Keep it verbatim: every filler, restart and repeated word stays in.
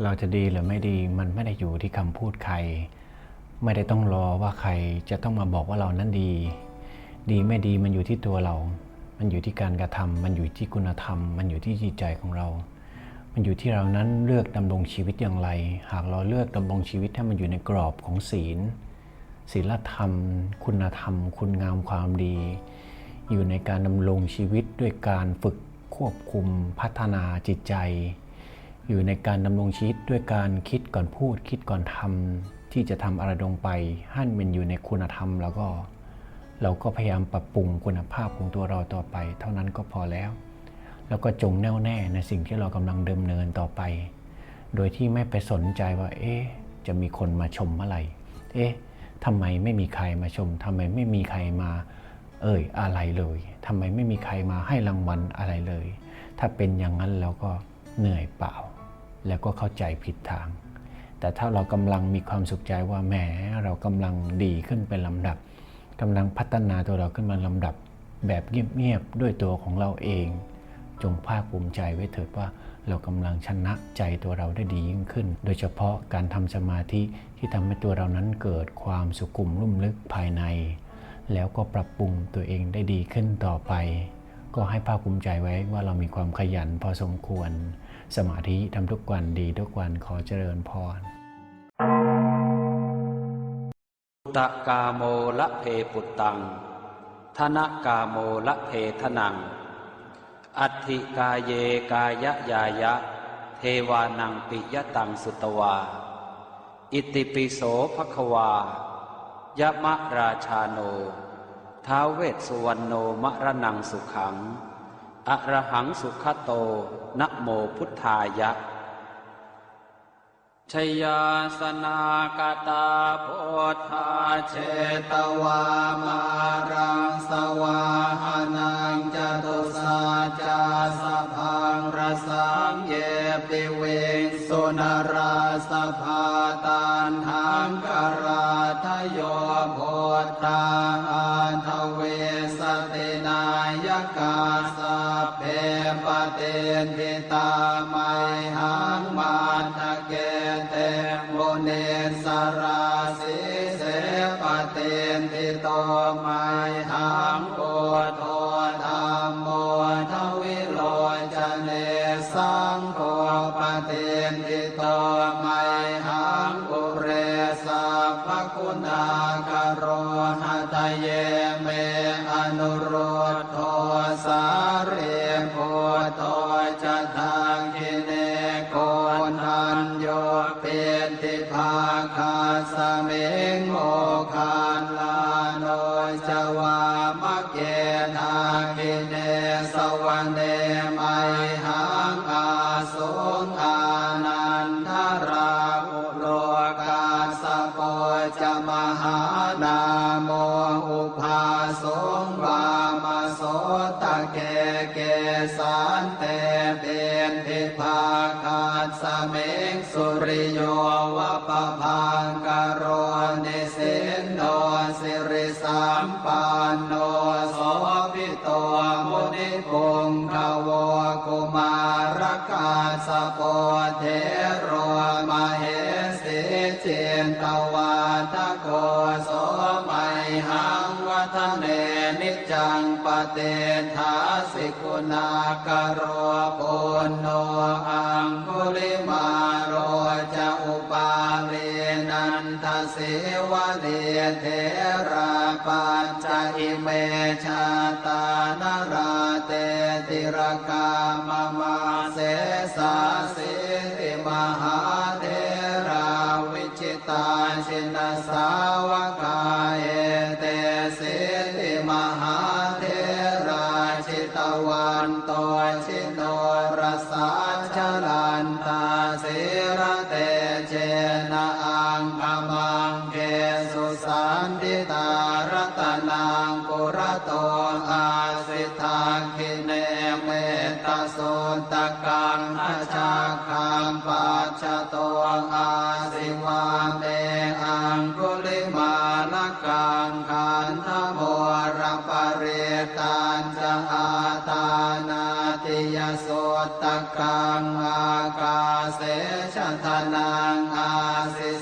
เราจะดีหรือไม่ดีมันไม่ได้อยู่ที่คำพูดใคร ไม่ได้ต้องรอว่าใครจะต้องมาบอกว่าเรานั้นดี ดีไม่ดีมันอยู่ที่ตัวเรา มันอยู่ที่การกระทำ มันอยู่ที่คุณธรรม มันอยู่ที่จิตใจของเรา มันอยู่ที่เรานั้นเลือกดำรงชีวิตอย่างไร หากเราเลือกดำรงชีวิตให้มันอยู่ในกรอบของศีล ศีลธรรม คุณธรรม คุณงามความดี อยู่ในการดำรงชีวิตด้วยการฝึกควบคุมพัฒนาจิตใจ อยู่ในการดำรงชีวิตด้วยการคิดก่อนพูด คิดก่อนทำ ที่จะทำอะไรลงไป ให้มันอยู่ในคุณธรรม แล้วก็ เราก็พยายามปรับปรุงคุณภาพของตัวเราต่อไป เท่านั้นก็พอแล้ว แล้วก็จงแน่วแน่ในสิ่งที่เรากำลังดำเนินต่อไป โดยที่ไม่ไปสนใจว่า เอ๊ะ จะมีคนมาชมเมื่อไหร่ เอ๊ะ ทำไมไม่มีใครมาชม ทำไมไม่มีใครมาเอ่ยอะไรเลย ทำไมไม่มีใครมาให้รางวัลอะไรเลย ถ้าเป็นอย่างนั้นเราก็เหนื่อยเปล่า แล้วก็เข้าใจผิดทาง แต่ถ้าเรากำลังมีความสุขใจว่า แหม เรากำลังดีขึ้นเป็นลำดับ กำลังพัฒนาตัวเราขึ้นมาลำดับ แบบเงียบๆด้วยตัวของเราเอง จงภาคภูมิใจไว้เถิดว่าเรากำลังชนะใจตัวเราได้ดียิ่งขึ้น โดยเฉพาะการทำสมาธิที่ทำให้ตัวเรานั้นเกิดความสุขุมลุ่มลึกภายใน แล้วก็ปรับปรุงตัวเองได้ดีขึ้นต่อไป ก็ให้ภาคภูมิใจไว้ว่าเรามีความขยันพอสมควร สมาธิทำทุกวัน ดีทุกวัน ขอเจริญพร Puttakāmo labhe puttaṃ, dhanakāmo labhe dhanaṃ, atthi kāye kāyañāya, devānaṃ piyataṃ sutvā. Itipi so bhagavā, yamarājāno, ท้าว Vessuvaṇṇo, maraṇaṃ sukhaṃ, arahaṃ sugato, namo buddhāya. Jayāsanāgatā buddhā, jetvā māraṃ savāhanaṃ, catusaccāsabhaṃ rasaṃ, ye piviṃsu narāsabhā. Taṇhaṅkarādayo buddhā, aṭṭhavīsati nāyakā, sabbe patiṭṭhi tā mayhaṃ, matthake te munissarā. Sīse patiṭṭhito mayhaṃ, buddho dhammo dvilocane, saṅgho patiṭṭhito mayhaṃ, ure sabbaguṇākaro. Hadaye me anurud dho, sārīputto ca dakkhiṇe, koṇḍañño piṭṭhibhāgasmiṃ, moggallāno ca vāmake. Dakkhiṇe savane mayhaṃ, āsuṃ ānandarāhu lo, kassapo ca mahānāmo, ubhāsuṃ vāmasotake. Kesante piṭṭhibhāgasmiṃ, suriyo va pabhaṅkaro, nisinno sirisampanno, sobhi to munipuṅgavo. Kumārakassapo thero, mahesī cittavādako, so mayhaṃ vadane niccaṃ, patiṭṭhāsi guṇākaro. Puṇṇo aṅgulimālo ca, upālī nanda sīvalī, therā pañca ime jātā, nalāṭe tilakā mama. Sesāsīti mahātherā, vijitā jinasāvakā, etesīti mahātherā, jitavanto ji norasā, jalantā sīlatejena, aṅgamaṅgesu saṇṭhitā. Ratanaṃ purato āsi, dakkhiṇe mettasuttakaṃ, dhajaggaṃ pacchato āsi, vāme aṅgulimālakaṃ. Khandhamoraparittañ ca, āṭānāṭiyasuttakaṃ, Putakaṃ ākāse chadanaṃ āsi